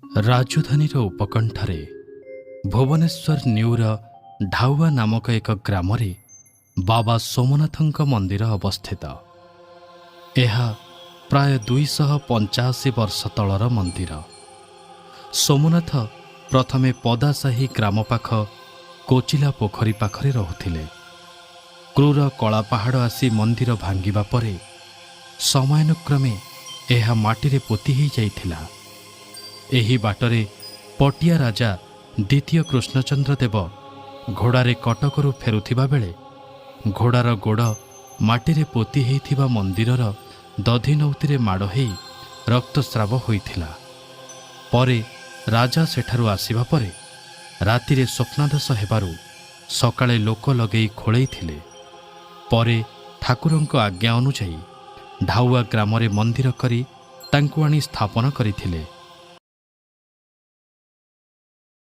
ରାଜଧାନୀର ଉପକଣ୍ଠରେ ଭୁବନେଶ୍ୱର ନ୍ୟୁର ଢାଉଆ ନାମକ ଏକ ଗ୍ରାମରେ ବାବା ସୋମନାଥଙ୍କ ମନ୍ଦିର ଅବସ୍ଥିତ। ଏହା ପ୍ରାୟ 285 ବର୍ଷ ତଳର ମନ୍ଦିର। ସୋମନାଥ ପ୍ରଥମେ ପଦାସାହି ଗ୍ରାମ ପାଖ କୋଚିଲା ପୋଖରୀ ପାଖରେ ରହୁଥିଲେ। କ୍ରୂର କଳାପାହାଡ଼ ଆସି ମନ୍ଦିର ଭାଙ୍ଗିବା ପରେ ସମୟାନୁକ୍ରମେ ଏହା ମାଟିରେ ପୋତି ହୋଇଯାଇଥିଲା। ଏହି ବାଟରେ ପଟିଆ ରାଜା ଦ୍ୱିତୀୟ କୃଷ୍ଣଚନ୍ଦ୍ର ଦେବ ଘୋଡ଼ାରେ କଟକରୁ ଫେରୁଥିବା ବେଳେ ଘୋଡ଼ାର ଗୋଡ଼ ମାଟିରେ ପୋତି ହୋଇଥିବା ମନ୍ଦିରର ଦଧିନଉତିରେ ମାଡ଼ ହୋଇ ରକ୍ତସ୍ରାବ ହୋଇଥିଲା। ପରେ ରାଜା ସେଠାରୁ ଆସିବା ପରେ ରାତିରେ ସ୍ୱପ୍ନାଦେଶ ହେବାରୁ ସକାଳେ ଲୋକ ଲଗେଇ ଖୋଳେଇଥିଲେ। ପରେ ଠାକୁରଙ୍କ ଆଜ୍ଞା ଅନୁଯାୟୀ ଢାଉଆ ଗ୍ରାମରେ ମନ୍ଦିର କରି ତାଙ୍କୁ ଆଣି ସ୍ଥାପନ କରିଥିଲେ।